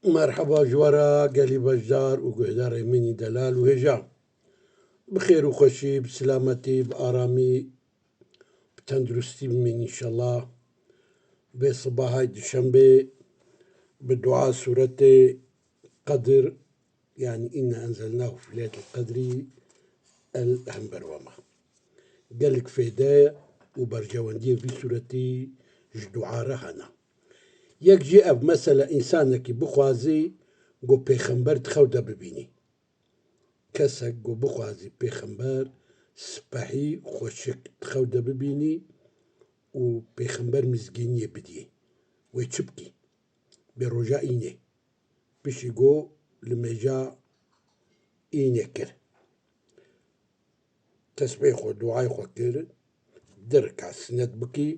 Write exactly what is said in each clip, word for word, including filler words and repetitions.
Merheba ji we re gelî beşdar û guhdarê min î delal û hêja. Bi xêr û xweşî, bi silametî, bi aramî, bi tenduristî bimîn înşellah. Vê sibahay duşembê bi dua sûretê Qedir, yanî inna enzelnahu fî leyletil qedrî el hember we me. Gelek fêde û berjewendiyê vî sûretî ji dua re hene. Yek jî ev, mesela, însanekî bixwazî ku pêxember di xew de bibînî. Kesek ku bixwazî pêxember spehî xweşik di xew de bibînî û pêxember mizgîniyê bidiyê. Wê çi bikî? Bê roja înê. Piştî ku li mêja înê kir. Tesbê xwe, duayê xwe kir, di rika sinet bikî,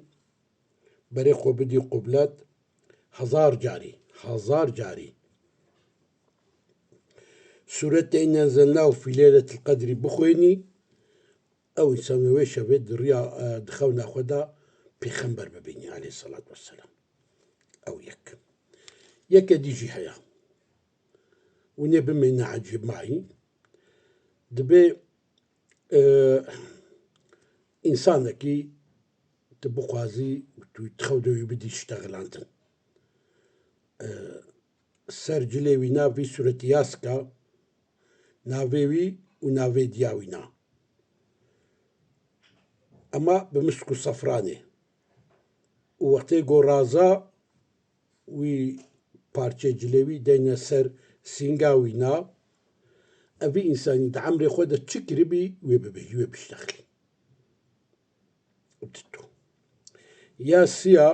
berê xwe bidî qublet, hezar carî, hezar carî sûretê Inna enzelnahu fî leyletil qedrî bixwênî, ew însan wê şevê di riya, e, di xewna xwe de pêxember bibînî aleyhisselatu vesselam. Ew yek. Yeke dî jî heye. Û nê bimêne ecêbmayî. Dibê, e, însanekî tu bixwazî û tu di xew de wî bidî ştexelandin. E, ser cilê wî na vî sûretî ya sika, navê wî û navê diya wî na. Ema bi misk û sefranê. Û wextê ku raza wî parçeyê cilê wî deyne ser sînga wî na, evî însanî di emrê xwe de çi kiribî wê bibêjî, wê biştexilî. Ditu. Ya siya,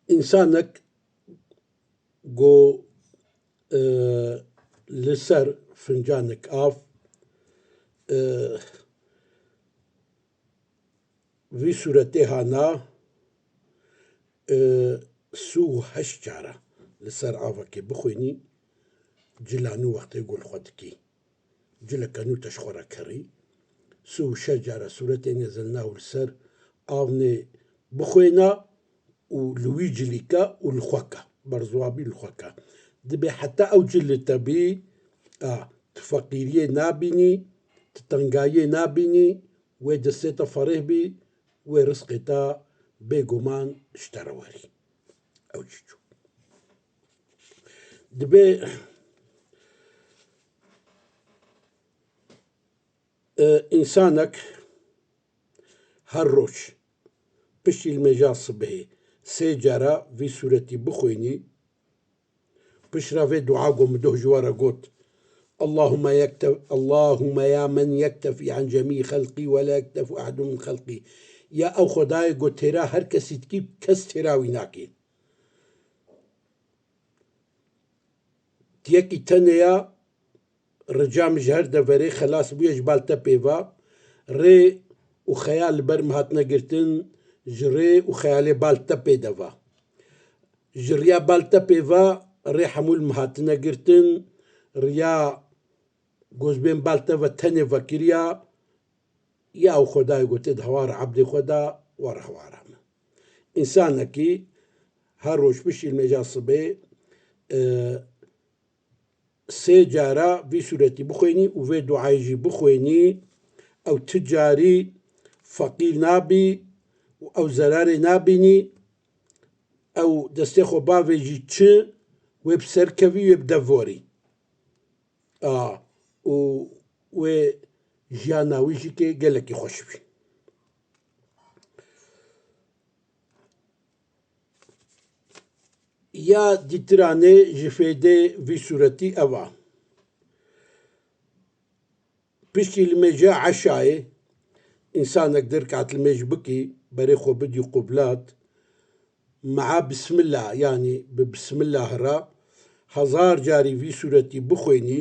însanek ku, e, li ser fincanek av, e, vî sûretê hana, e, sî û heşt cara li ser avekê bixwînî, cila nû wextê ku li xwe dikî. Cileke nû te ji xwe re kerî. Sî û şeş cara sûretê Inna enzelnahu li ser avnê bixwêna û li wî cilî ke û li xwe ke. Berzwabî li xwe ke. Dibê heta ew cil li te bî, a, tu feqîriyê nabînî, tu tengayiyê nabînî, wê destê te ferêh bî, wê rizqê te bêguman ji te re werî. Ew jî çû. Dibê, e, însanek her roj piştî li mêja sibehê sê cara vî sûretî bixwînî, piştre vê dua ku min doh ji we re got, Allahümme yekte-, Allahümme ya men yektefî an cemî xelqî ve la yektefu ahedun min xelqî. Ya ew Xwedayê ku têra her kesî dikî, kes têra wî nakê. Yekî tenê ya, rica min ji her deverê xelas bûye ji bal tepê ve, rê û xeyal li ber min hatine girtin, ji rê û xeyalê bal tepê de ve. Ji riya bal tepê ve rê hemû li min hatine girtin, riya gozbên bal te ve tenê vekiriya, ya ew Xwedayê gotê di hewara ebdê xwe de, were hewara min. Însanekî her roj piştî li mêja sibê, e, sê cara vî sûretî bixwênî û vê duayê jî bixwênî, ew ti carî feqîr nabî û ew zerarê nabînî, ew destê xwe bavêjî çi, wê bi ser kevî, wê bi dev werî. A, û wê jiyana wî jî kê gelekî xweş bî. Ya dîtiranê ji fêdê vî sûretî ev a. Piştî li mêja eşayê, însanek di rikatlimêj bikî, berê xwe bidî qublat, mea bismillah, yanî bi bismillah re hezar carî vî sûretî bixwênî,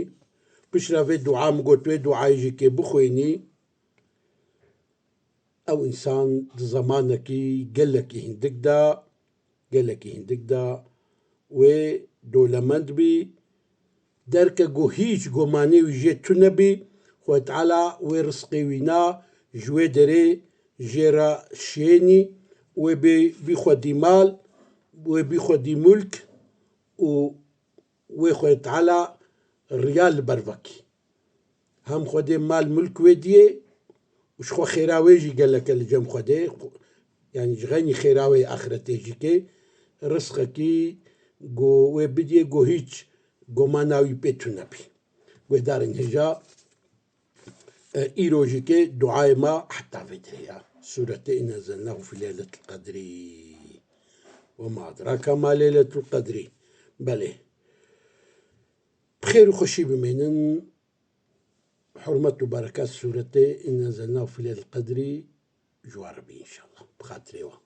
piştre vê dua min got, wê duayê jî kê bixwênî, ew însan di zemanekî gelekî hindik de, gelekî hindik de wê dolemend bî, derke ku hîç gumanê wî jê tune bî, Xwedê Teala wê rizqê wî na ji wê derê jê re şênî, wê bê bî xwedî mal, wê bî xwedî mulk û wê Xwedê Teala riya li ber vekî. Hem Xwedê mal mulk wê diyê û ji xwe xêra wê jî gelek e li cem Xwedê. Yani ji xeynî xêra wê axretê jî kê rizqekî go wê bidiyê go hîç gomana wî pê tune bî. Guhdarên hêja, e, îro jî kê duayê ma heta vê derê ya. Sûretê Inna enzelnahu fî leyletil qedrî. Ve ma edrake ma leyletul qedrî. Belê. Bi xêr û xweşî bimênin. Hurmet û berekat sûretê Inna enzelnahu fî leyletil qedrî ji we re bî înşallah. Bi xatirê we.